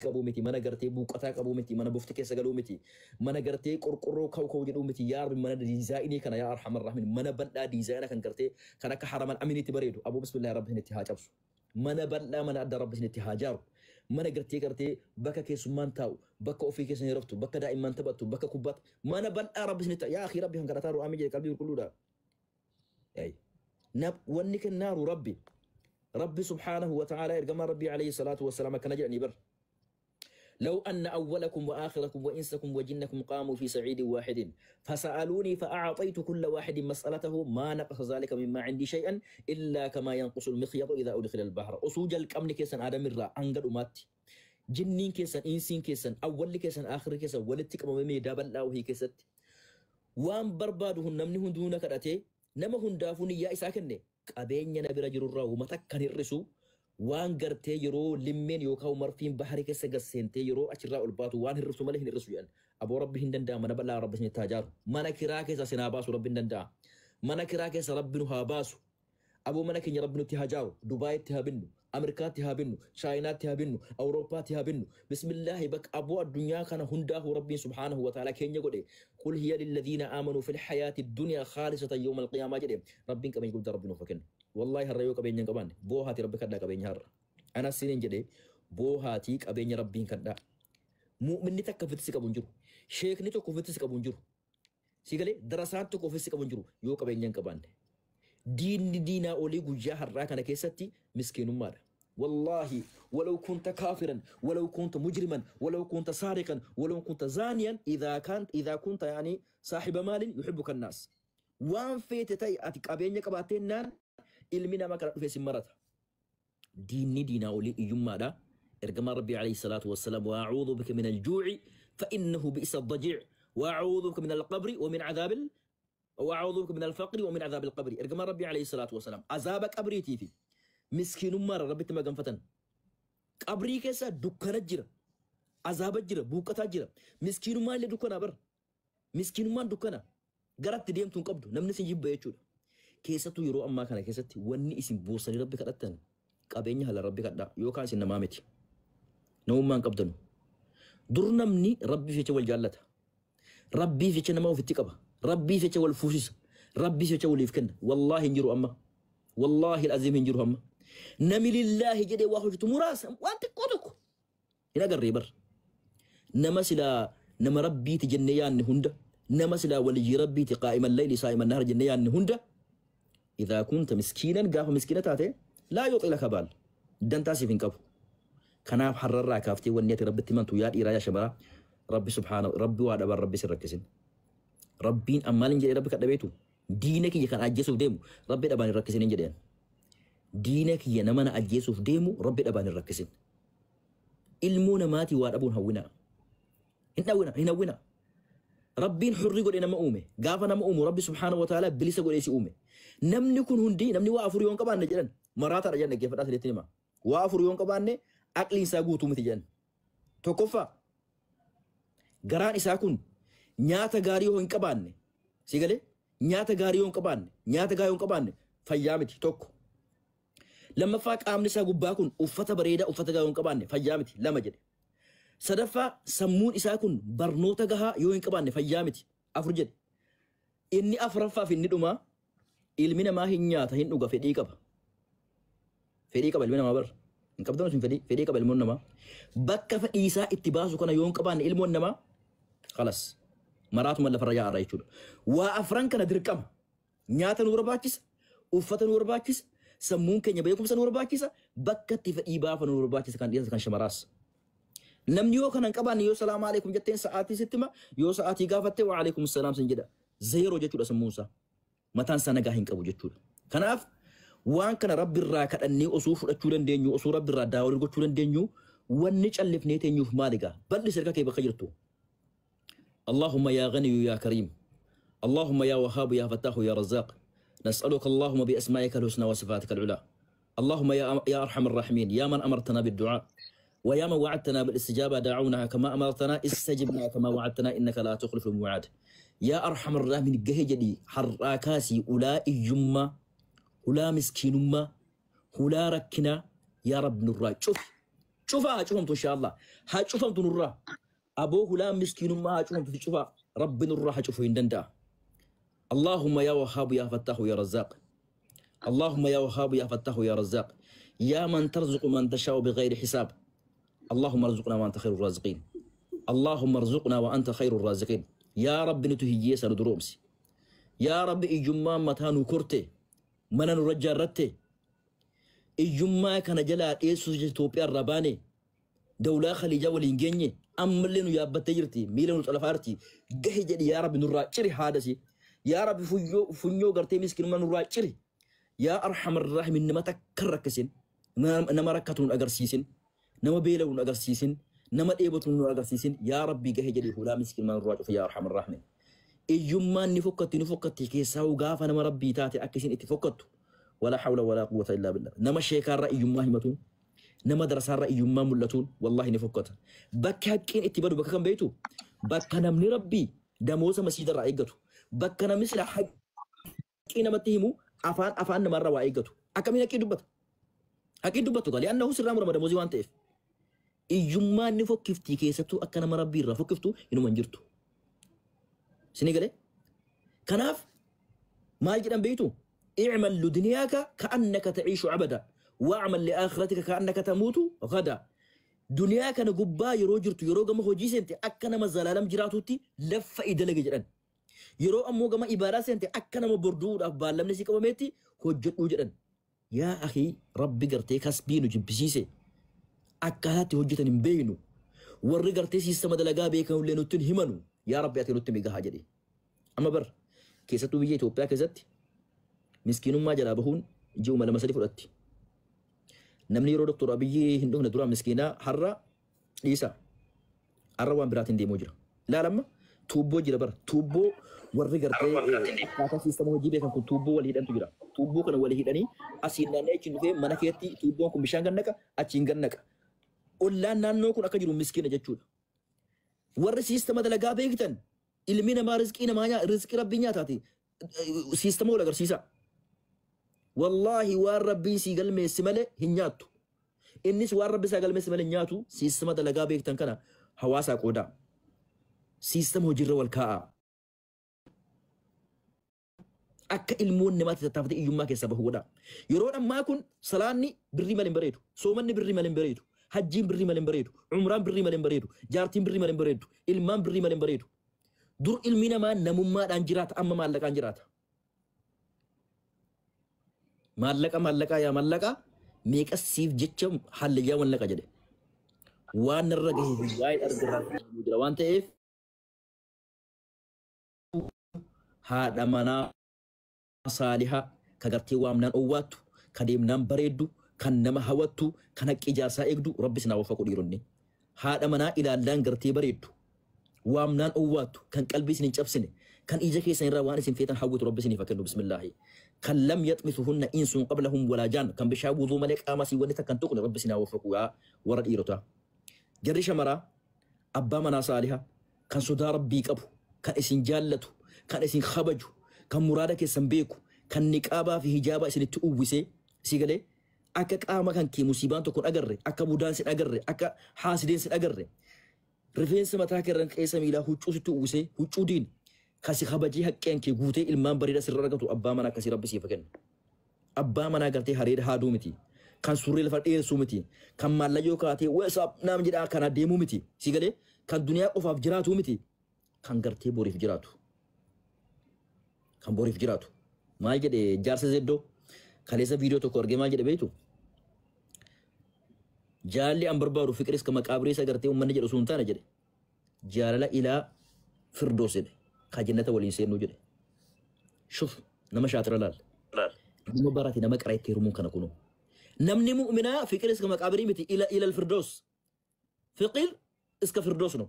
qabu miti, mana gartee buuqataa qabu miti, mana bofti keessa galuu miti, mana gartee qorqorroo kaw kaw jedhuu miti. Yaa Rabbi, mana diizaayinii kana, yaa arhamar rahimin, mana bal'aa diizaayina kan gartee kan akka haraman aminiitti bareedu. Aboo bismillaahi, Rabbi isinitti haa cabsu. Mana bal'aa, mana adda Rabbi isinitti haa jaaru. Mana gartee bakka keessummaan taa'u, bakka ofii keessan raftu, bakka daa'imman taphattu, bakka kubbaatti, mana bal'aa Rabbi isinitti. Yaa akhii, Rabbi kan kadhataa ru'aamii jedhe qalbii qulqulluudha. Wanni kennaaru Rabbi. Rabbi subhaanahu wa ta'ala, ergamaa Rabbii alayhi salaatu wassalaam akkana jedhanii bar. لو أن أولكم وآخركم وإنسكم وجنكم قاموا في صعيد واحد فسألوني فأعطيت كل واحد مسألته ما نقص ذلك مما عندي شيئا إلا كما ينقص المخيط إذا أدخل البحر. Osoo jalqabni keessan aadamirraa hanga dhumaatti, jinniin keessan, insiin keessan, awwalli keessan, aakhirri keessan walitti qabamee meedaa bal'aa wahii keessatti waan barbaadu namni hundinuu na kadhatee nama hundaafuu niyyaa isaa kenne, qabeenya na bira jirurraa uummata kan hir'isu waan gartee yeroo limmeen yookaan marfiin baharii keessa gasseentee yeroo achirraa ol baatu waan hir'isu malee hin hir'isu jedhan. Aboo, Rabbi hin danda'a. Mana bal'aa Rabbi isinitti haa jaaru. Mana kiraa keessa isin haa baasu. Rabbi hin danda'a. Mana kiraa keessa Rabbi nu haa baasu. Aboo, mana keenya Rabbi nutti haa jaaru. Dubaayitti haa binnu, Ameerikaatti haa binnu, Chaayinaatti haa binnu, Awurooppaatti haa binnu. Bismillaahi, bakka aboo addunyaa kana hundaafuu Rabbiin subhaanahu wa ta'ala keenya godhe. قل هي للذين آمنوا في الحياة الدنيا خالصة يوم القيامة jedhe. Rabbiin qabeenya guddaa Rabbi nuuf haa kennu. Wallaahi, har'a yoo qabeenya hin qabaanne, boohaati Rabbi kadhaa qabeenya har'a. Anas sinin jedhe, boohaatii qabeenya Rabbiin kadhaa. Mu'minni takka ofitti si qabu hin jiru. Sheekni tokko ofitti si qabu hin jiru. Si galee, darasaan tokko ofitti si qabu hin jiru yoo qabeenya hin qabaanne. Diinni diinaa olii guyyaa har'aa kana keessatti miskiinummaadha. Wallaahi, ولو كنت كافرا ولو كنت مجرما ولو كنت سارقا ولو كنت زانيا، إذا كنت يعني صاحب مال يحبك الناس. Waan feete ta'i, ati qabeenya qabaattennaan ilmi namaa kana dhufee sin marata. Diinni diinaa olii iyyummaadha. Ergamaan Rabbii alayhi salaatu wassalaam, وأعوذ بك من الجوع فإنه بئس الضجيع وأعوذ بك من القبر ومن عذاب وأعوذ بك من الفقر ومن عذاب القبر. Ergamaan Rabbii alayhi salaatu wassalaam azaaba qabriitii fi miskiinummaarra Rabbitti maganfatan. Qabrii keessa dukkana jira, azaaba jira, buuqqataa jira. Miskiinummaan illee dukkana bar. Miskiinummaan dukkana. Garatti deemtu hin qabdu, namni isin jibba jechuudha. Keessattuu yeroo ammaa kana keessatti wanni isin boossanii Rabbi kadhattan qabeenya haala Rabbi kadhaa yookaan isin namaa miti. Namummaa hin qabdanu. Dur namni Rabbiif jecha wal jaallata. Rabbiif jecha nama ofitti qaba. Rabbiif jecha wal fuusisa. Rabbiif jecha waliif kenna. Wallaahi, hin jiru amma. Wallaahi aziim, hin jiru amma. Nami lillaahi jedhee waa hojjetu muraasa, waan xiqqoo tokko. Hin agarree bar. Nama silaa nama Rabbiiti jennee yaanne hunda, nama silaa waliyyii Rabbiiti, قائم الليل صائم النهار jennee yaanne hunda, إذا كنت مسكينا, gaafa miskiina taate, لا يلقي لك بال, dantaa siif hin qabu. Kanaaf har'arraa kaaftee wanni ati Rabbitti himantu, yaa dhiiraa, yaa shamaraa, Rabbi subhaana Rabbi waa dhaban Rabbi sin rakkisin. Rabbiin ammaaliin jedhee Rabbi kadhabeetu, diina kiyya kan ajjeesuuf deemu Rabbi dhabaan hin rakkisin jedheen. Diina kiyya nama na ajjeesuuf deemu Rabbi dhabaan hin rakkisin. Ilmoo namaatii waa dhabuun hawwinaa. Hin dhawwina, hin hawwina. Rabbiin hurrii godhee nama uume. Gaafa nama uumu Rabbi subhaanahu wa ta'ala bilisa godhee si uume. Namni kun hundi, namni waa afur yoo hin qabaanne jedhan, maraataadha jedhan. Dhaggeeffadhaa, sirriitti hima. Waa afur yoo hin qabaanne aqliin isaa guutuu miti jedhan. Tokkoffaa, garaan isaa kun nyaata gaarii yoo hin qabaanne, si galee, nyaata gaarii yoo hin qabaanne, nyaata gaarii yoo hin qabaanne fayyaa miti, tokko. Lammaffaa, qaamni isaa gubbaa kun uffata bareedaa, uffata gaarii yoo hin qabaanne fayyaa miti, lama jedhe. Sadaffaa, sammuun isaa kun barnoota gahaa yoo hin qabaanne fayyaa miti, afur jedhe. Inni afuraffaa fi inni dhumaa, ilmi namaa hin nyaata, hin dhuga, fedhii qaba. Fedhii qaba ilmi namaa bar. Hin qabdan sun fedhii, fedhii qaba ilmoon namaa. Bakka fedhii isaa itti baasu kana yoo hin qabaanne ilmoon namaa, خلاص, maraatuma lafarra yaa'arra jechuudha. Waa afran kana dirqama. Nyaata nu barbaachisa, uffata nu barbaachisa, sammuun keenya beekumsa nu barbaachisa, bakka itti fedhii baafa nu barbaachisa, kan dhiirasa kan shamaraas. Namni yoo kana hin qabaanne, yoo salaamu alaikum jetteen sa'aatii sitti hima, yoo sa'aatii gaafatte wa alaikum salaam sin jedha. Zeeroo jechuudha sammuun isaa. Mataan isaa nagaa hin qabu jechuudha. Kanaaf waan kana Rabbi irraa kadhannee osoo fudhachuu dandeenyu, osoo Rabbi irraa daawwii gochuu dandeenyu, wanni callifnee teenyuuf maali gaa? Bal'isi harka kee bakka jirtu. اللهم يا غني يا كريم، اللهم يا وهاب يا فتاح يا رزاق، نسألك اللهم بأسمائك الحسنى وصفاتك العلى، اللهم يا أرحم الراحمين، يا من أمرتنا بالدعاء ويا من وعدتنا بالاستجابة، دعوناك كما أمرتنا، استجبنا كما وعدتنا، إنك لا تخلف الميعاد. يا أرحم الراحمين, gahe jedhi har'aa kaasii ulaa iyyummaa, hulaa miskiinummaa, hulaa rakkinaa, yaa Rabbi, nurraa cufi. Cufaa haa cufamtu inshaallah. Haa cufamtu nurraa. Aboo hulaan miskiinummaa haa cufamtu cufaa. Rabbi nurraa haa cufu hin danda'a. Allahumma yaa Wahhaabu yaa Fattaahu yaa Razzaaq. Allahumma yaa Wahhaabu yaa Fattaahu yaa Razzaaq. Yaa man tarzuqu man tashaa'u bighayri hisaab. Allahumma arzuqnaa wa anta khayrul raaziqiin. Allahumma arzuqnaa wa anta khayrul raaziqiin. Yaa Rabbi nuti hiyyeessa nu duroomsi. Yaa Rabbi iyyummaan mataa nu korte mana nurra jaarratte iyyummaa kana jalaa dheessuuf jecha Itoophiyaa irraa baane dawlaa Khaliijaa waliin geenye ammallee nu yaabbattee jirti miila nu xalafaarti gahe jedhi yaa Rabbi nurraa ciri haadasi yaa Rabbi funyoo funyoo gartee miskinummaa nurraa ciri yaa arhamar raahimin nama takka hin rakkisin nama rakkatu nun agarsiisin nama beela'u nun agarsiisin nama dheebotu nun agarsiisin yaa Rabbi gahe jedhi hulaa miskinummaa nurraa cufi yaa arhamar raahimin. Iyyummaan ni fokkatti ni fokkatti keessaahuu gaafa nama Rabbii taate akka isin itti fokkattu walaa hawla walaa quwwata illaa billah. Nama sheekaarraa iyyummaa himatuun nama darasaarraa iyyummaa mul'atuun wallaahi ni fokkata. Bakki haqqiin itti badu bakka kam beektu? Bakka namni Rabbii damooza masjiidarraa eeggatu. Bakka namni sila haqqii namatti himu afaan afaan namarraa waa eeggatu. Akkamiin haqqii dubbata? Haqqii dubbatu gaa li'annahu sirraa murama damoozii waan ta'eef. Iyyummaan ni fokkifti keessattuu akka nama Rabbii irraa fokkiftu inuma hin jirtu. Isinii galee? Kanaaf maal jedhan beektu? I'mal luduniyaaka ka'annaka ta'iishu abada wa'amal li'aakhiratika ka'annaka tamuutu gada. Duniyaa kana gubbaa yeroo jirtu yeroo gama hojii seente akka nama zalaalam jiraatutti laffa'i dalagi jedhan. Yeroo ammoo gama ibaadaa seente akka nama bor du'uudhaaf baallamni si qabameetti hojjedhuu jedhan. Yaa akhii Rabbi gartee kasbii nu jibbisiise. Akkaataatti hojjetan hin beeknu. Warri gartee siistama dalagaa beekanullee nutti hin himanu. Yaa Rabbi ati nutti himi gahaa jedhi. Amma bar keessattuu biyya Itoophiyaa keessatti miskiinummaa jalaa bahuun ji'uma lama sadi fudhatti. Namni yeroo Doktor Abiyyi hin dhufne duraan miskiinaa har'a dhiisa. Har'a waan biraatiin deemuu jira. Ilaala amma tuubboo jira bara. Tuubboo warri gartee akkaataa siistama hojii beekan kun tuubboo walii hidhantu jira. Tuubboo kana walii hidhanii asiin naanna'ee achiin dhufee mana keetti tuubboon kun bishaan gannaqa achiin gannaqa. Ollaan naannoo kun akka jiru miskiina jechuudha. Warri siistama dalagaa beektan ilmi namaa rizqii namaa nyaa rizqii rabbii nyaataati siistama wal agarsiisaa. Wallaahi waan rabbiin sii galmeessi malee hin nyaattu. Innis waan rabbi isaa galmeessi malee hin nyaatu siistama dalagaa beektan kana hawaasaa qoodaa. Siistama hojiirra wal kaa'aa. Akka ilmoon namaatti tattaafatee iyyummaa keessaa bahu godhaa. Yeroon ammaa kun salaanni birrii malee hin bareedu. Soomanni birrii malee hin bareedu. Hajjiin birrii malee hin bareedu. Umraan birrii malee hin bareedu. Jaartiin birrii malee hin bareeddu. Ilmaan birrii malee hin bareedu. Dur ilmi namaa namummaadhaan jiraata amma maallaqaan jiraata. Maallaqa maallaqaa yaa maallaqaa meeqa siif jecha hallayyaa mallaqa jedhe. Waan narra gahe fi waa'ee argarraa jira waan ta'eef haadha manaa saaliha ka gartee waamnaan owwaattu ka deemnaan bareeddu kan nama hawattu kan haqqi ijaarsaa eegdu rabbi isin haa waffaqu dhiironni. Haadha manaa ilaallaan gartee bareeddu waamnaan owwaattu kan qalbii isin hin cabsine kan ija keessan irraa waan isin feetan hawwitu rabbi isiniif haa kennu bismillaahi. Kan lam yaxmisuhunna insun qablahum walaa jaan kan bishaan wuduu malee qaama isii wanni takka hin tuqne rabbi isin haa waffaqu yaa warra dhiirotaa. Jarri shamaraa abbaa manaa saaliha kan sodaa rabbii qabu kan isin jaallatu kan isin kabaju kan muraada keessan beeku kan niqaabaa fi hijaabaa isinitti uwwisee si galee akka qaama kan kee musiibaan tokko hin agarre akka budaan sin agarre akka haasideen sin agarre rifeensa mataa kee irraan qeessa miilaa huccuu sitti uwwisee huccuu diin kan si kabajee haqqeen kee guutee ilmaan bareedaa sirra argatu abbaa manaa akkasii rabbi siif haa kennu. Abbaa manaa gartee hareeda haaduu miti. Kan surree lafa dheersuu miti. Kan maallayyoo kaatee what's up naam jedhaa kana deemuu miti. Si galee kan duniyaa qofaaf jiraatuu miti. Kan gartee boriif jiraatu. Kan boriif jiraatu. Maal jedhe jaarsa Zeddoo? Kaleessa viidiyoo tokko argee maal jedhe beektu? Jaalli an barbaadu fiqiris ka maqaabirii isa gartee uummanni jedhu sun taane jedhe. Jaalala ilaa firdoos jedhe. Ka jannata waliin seennuu jedhe. Shuf nama shaatira laal. Nama barate nama qara itti heerumuun kana kunuu. Namni mu'minaa fiqir iska maqaabirii miti ila ilal firdoos. Fiqir iska firdoos no.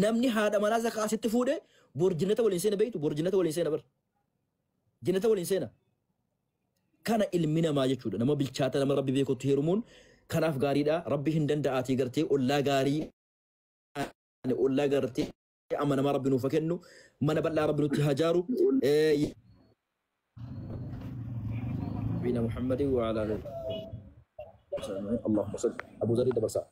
Namni haadha manaa isa kaasitti fuudhe bor jannata waliin seena beektu bor jannata waliin seena bar. Jannata waliin seena. Kana ilmi namaa jechuudha. Nama bilchaata nama rabbi beekutti heerumuun kanaaf gaariidha. Rabbi hin danda'aatii gartee ollaa gaarii ollaa gartee amanamaa rabbi nuuf haa kennu. Mana bal'aa rabbi nutti haa jaaru. Nabiyina Muhammadin wa ala alihi. Allahumma salli. Abu Zarri dabarsaa.